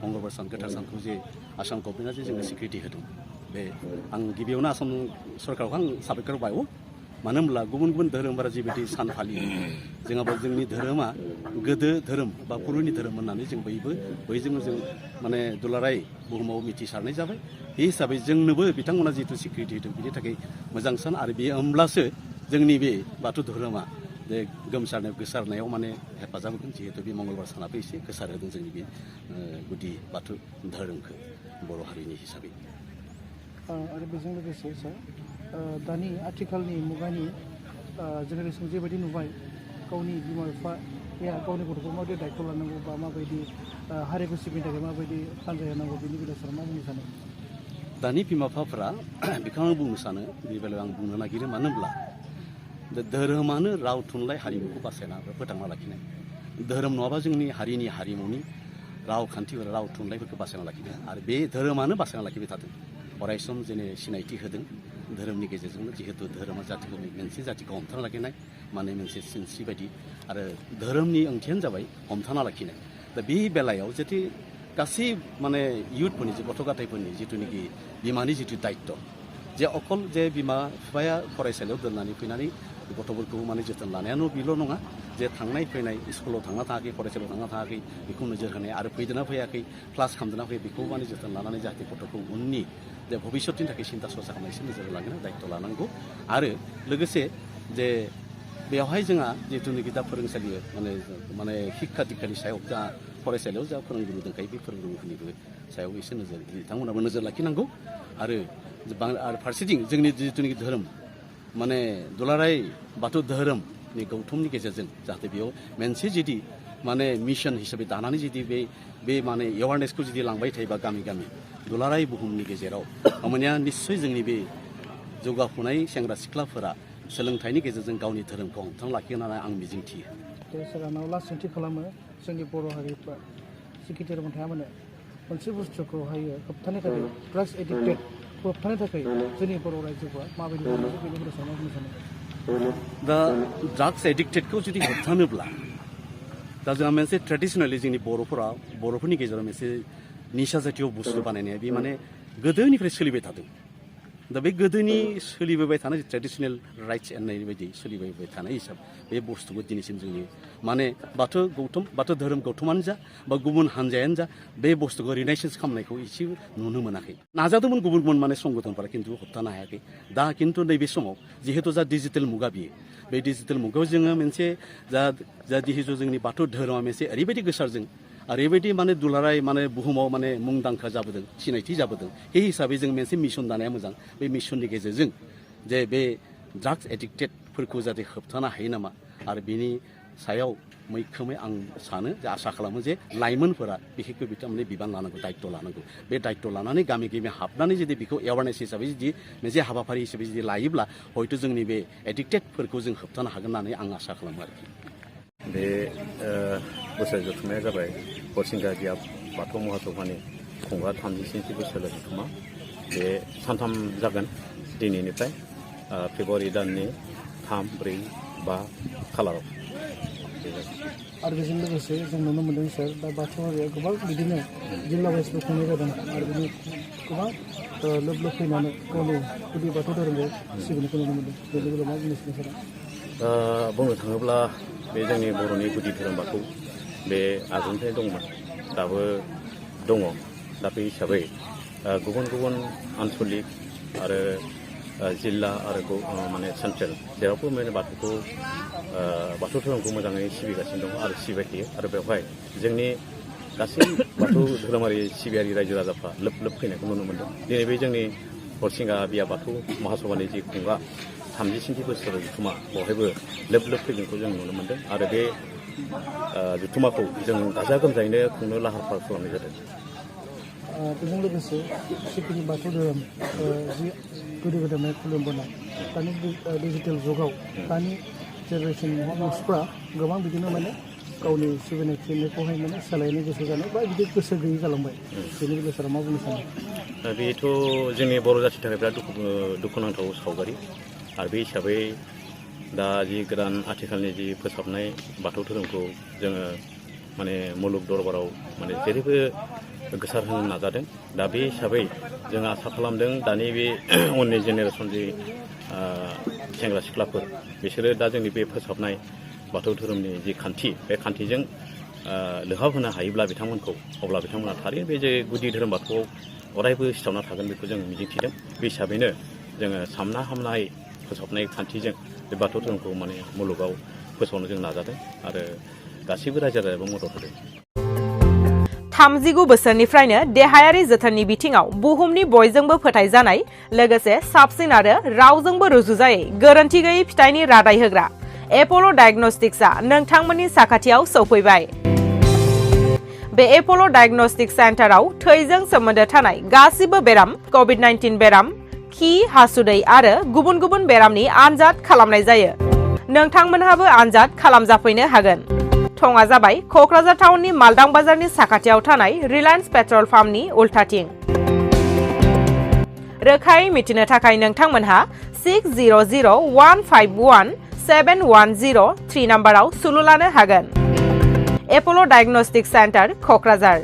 मंगलबार सान गोथार सानखौ जे आसाम गभर्नमेन्टआ जे जोंनो सिकिउरिटि होदों बे आं गिबियावनो आसाम सरकारखौ आं साबायखर बावो मानो होनब्ला गुबुन गुबुन धोरोमफोरा जिबायदि सान फालियो जोंहाबो जोंनि धोरोमा गोदो धोरोम बा पुरुनि धोरोम होननानै जों बयजोंबो जों माने दुलाराय बुहुमाव मिथिसारनाय जाबाय बे हिसाबै जोंनोबो बिथांमोना जिहेतु सिकिउरिटि होदों बिनि थाखाय मोजां सान आरो बे होमब्लासो जोंनि बे बाथौ धोरोमा जे गोसारनायाव माने हेफाजाब होगोन जिहेतु बे मंगलबार सानाबो एसे गोसार होदों जोंनि बे गुदि बाथौ धोरोमखौ बर' हारिनि हिसाबै आरो बेजों लोगोसे सार दानि आथिखालनि मुगानि जेनेरेसन जेबायदि नुबाय गावनि बिमा बिफाया गावनि गथ'खौ माबायदि दायथ' लानांगौ बा माबायदि हारिखौ सिबिनो थाखाय माबायदि सानजाय होनांगौ बेनि बेलायाव सार मा बुंनो सानो दानि बिमा बिफाफोरा बेखौ आं बुंनो सानो बे बेलायाव आं बुंनो नागिरो मानो होनब्ला धोरोमानो राव थुनलाइ हारिमुखौ बासायना फोथांना लाखिनाय धोरोम नङाबा जोंनि हारिनि हारिमुनि रावखान्थिफोर राव थुनलाइफोरखौ बासायना लाखिदों आरो बे धोरोमानो बासायना लाखिबाय थादों अरायसम जेने सिनायथि होदों धोरोमनि गेजेरजोंनो जिहेतु धोरोमा जातिखौ मोनसे जातिखौ हमथाना लाखिनाय माने मोनसे सिनस्रि बायदि आरो धोरोमनि ओंथियानो जाबाय हमथाना लाखिनाय दा बे बेलायाव जेथि गासै माने इयुथफोरनि जे गथ' गथायफोरनि जिथुनिखि बिमानि जिथु दायित्व जे अकल जे बिमा बिफाया फरायसालियाव दोननानै फैनानै गथ'फोरखौ माने जोथोन लानायानो बेल' नङा जे थांनाय फैनाय स्कुलाव थांना थाङाखै फरायसालियाव थांना थाङाखै बेखौ नोजोर होनाय आरो फैदोंना फैयाखै क्लास खालामदोंना फैयाखै बेखौ माने जोथोन लानानै जाहाथे गथ'खौ उननि जे भबिष्यतनि थाखाय सिन्था सरसा खालामनायसो नोजोर लागोन दायित्व लानांगौ आरो लोगोसे जे बेवहाय जोंहा जिथुनिखि दा फोरोंसालि माने शिक्षा दिक्षानि सायाव जा फरायसालियाव जा फोरोंगुरु दंखायो बे फोरोंगुरुफोरनिबो सायाव एसे नोजोर बिथांमोनाबो नोजोर लाखिनांगौ आरो फारसेथिं जोंनि जिथुनिखि धोरोम माने दुलाराय बाथौ धोरोमनि गौथुमनि गेजेरजों जाहाथे बेयाव मोनसे जुदि माने मिशन हिसाबै दानानै जुदि बे माने एवारनेसखौ जुदि लांबाय थायोबा गामि गामि दुलाराय बुहुमनि गेजेराव होमबानिया निस्सय जोंनि बे जौगाफुनाय सेंग्रा सिख्लाफोरा सोलोंथाइनि गेजेरजों गावनि धोरोमखौ हमथाना लाखिगोन होननानै आं मिजिंथियो सोरनाव लास्ट सोंथि खालामो जोंनि बर' हारिफ्रा सिखि धोरोम थायामानो मोनसे बुस्थुखौहाय होबथानो थाखाय ड्राग्स एडिक्टेड होबथानो थाखाय जोंनि बर' रायजोफ्रा माबायदि बेनि बेलायाव मा बुंनो सानो दा ड्राग्स एडिक्टेडखौ जुदि होबथानोब्ला दा जोंहा मोनसे ट्रेडिसनेलि जोंनि बर'फोरनि गेजेराव मोनसे निसा जातीय बुस्थु बानायनाया बे माने गोदोनिफ्राय सोलिबाय थादों दा बे गोदोनि सोलिबोबाय थानाय ट्रेडिसनेल राइट्स होननाय बायदि सोलिबाय थानाय हिसाब बे बुस्थुखौ दिनैसिम जोंनि माने बाथौ धोरोम गौथुमानो जा बा गुबुन हानजायानो जा बे बुस्थुखौ रिनायसेन्स खालामनायखौ एसे नुनो मोनाखै नाजादोंमोन गुबुन माने संगठनफोरा खिन्थु होबथानो हायाखै दा खिन्थु नैबे समाव जिहेतु जा डिजिटेल मुगा बियो बे डिजिटेल मुगायाव जोङो मोनसे जा जिहेतु जोंनि बाथौ धोरोमा मोनसे ओरैबायदि गोसारजों ओरैबायदि माने दुलाराय माने बुहुमाव माने मुंदांखा जाबोदों सिनायथि जाबोदों बे हिसाबै जों मोनसे मिशन दानाया मोजां बे मिशननि गेजेरजों जे बे ड्राग्स एडिक्टेडफोरखौ जाहाथे होबथानो हायो नामा आरो बिनि सायाव मैखोमै आं सानो जे आसा खालामो जे लाइमोनफोरा बिखेखै बिथांमोननि बिबान लानांगौ दायित्व लानांगौ बे दायित्व लानानै गामि गामि हाबनानै जुदि बेखौ एवारनेस हिसाबै जुदि मोनसे हाबाफारि हिसाबै जुदि लायोब्ला हयथ' जोंनि बे एडिक्टेडफोरखौ जों होबथानो हागोन होननानै आं आसा खालामो आरोखि बे बोसोर जथुम्माया जाबाय हरिसिंगा गिया बाथौ महासभानि खुंग्रा 36थि बोसोर जथुम्मा बे सानथाम जागोन दिनैनिफ्राय फेब्रुवारि दाननि 3, 4, 5 खालाराव आरो बेजों लोगोसे जों नुनो मोन्दों सार दा बाथौ हारिया गोबां बिदिनो जिल्ला वाइसबो खुंनाय जादों आरो बिदिनो गोबां लोब लोब फैनानै गावनि गुदि बाथौ धोरोमखौ सिबिनायखौ नुनो मोन्दों बेनि बेलायाव मा बुंनो सानो सारा बुंनो थाङोब्ला बे जोंनि बर'नि गुदि धोरोम बाथौ बे आगोलनिफ्राय दंमोन दाबो दङ दा बे हिसाबै गुबुन गुबुन आन्सलिक आरो जिल्ला आरो माने सेन्ट्रेल जेरावबो माने बाथौ धोरोमखौ मोजाङै सिबिगासिनो दङ आरो सिबिबाय थायो आरो बेवहाय जोंनि गासै बाथौ धोरोमारि सिबियारि रायजो राजाफ्रा लोब लोब फैनायखौ नुनो मोन्दों दिनै बे जोंनि हरिसिंगा बिया बाथौ महासभानि जि खुंग्रा 36थि बोसोर जथुम्मा बेवहायबो लोब लोब फैनायखौ जों नुनो मोन्दों आरो बे जथुम्माखौ जों गाजा गोमजायैनो खुंनो लाहार फाहार खालामनाय जादों बेजों लोगोसे सिक्किमनि बाथौ धोरोम जि गोदो गोदायनिफ्राय खुलुमबोनाय दानि डिजिटेल जुगाव दानि जेनेरेसन मानसिफ्रा गोबां बिदिनो माने गावनि सिबिनाय फिननायखौहाय माने सोलायनो गोसो जानाय बा बिदि गोसो गैयै जालांबाय बेनि बेलायाव मा बुंनो सानो बेथ' जोंनि बर' जाथिनि थाखाय बिराद दुखुनांथाव सावगारि आरो बे हिसाबै दा जि गोदान आथिखालनि जि फोसाबनाय बाथौ धोरोमखौ जोङो माने मुलुग दरबाराव माने जेरैबो गोसारहोनो नाजादों। दा बे हिसाबै जों आसा खालामदों दानि बे उननि जेनेरेसन जि सेंग्रा सिख्लाफोर बिसोरो दा जोंनि बे फोसाबनाय बाथौ धोरोमनि जि खान्थि बे खान्थिजों लोहाब होनो हायोब्ला बिथांमोनखौ अब्ला बिथांमोना थारैनो बे जे गुदि धोरोम बाथौआव अरायबो सिथाबना थागोन बेखौ जों मिजिंथिदों। बे हिसाबैनो जोङो सामना हामनाय फोसाबनाय खान्थिजों बे बाथौ धोरोमखौ माने मुलुगाव फोसावनो जों नाजादों आरो गासैबो रायजो राजायाबो मदद होदों। 39 बोसोरनिफ्रायनो देहायारि जोथोननि बिथिङाव बुहुमनि बयजोंबो फोथायजानाय लोगोसे साबसिन आरो रावजोंबो रुजुजायै गोरोन्थि गैयै फिथाइनि रादाय होग्रा एप'ल' डायग्नोस्टिक्सआ नोंथांमोननि साखाथियाव सौफैबाय। बे एप'ल' डायग्नोस्टिक सेन्टाराव थैजों सोमोन्दो थानाय गासिबो बेराम, कभिड-19 बेराम, खि, हासुदै आरो गुबुन गुबुन बेरामनि आनजाद खालामनाय जायो। नोंथांमोनहाबो आनजाद खालामजाफैनो हागोन। थङा जाबाय क'क्राझार टाउननि मालदां बाजारनि साखाथियाव थानाय रिलायन्स पेट्रल पाम्पनि उल्थाथिं। रोखायै मिथिनो थाखाय नोंथांमोनहा 6001517103 नाम्बाराव सुलु लानो हागोन। एप'ल' डायग्नोस्टिक सेन्टार, क'क्राझार।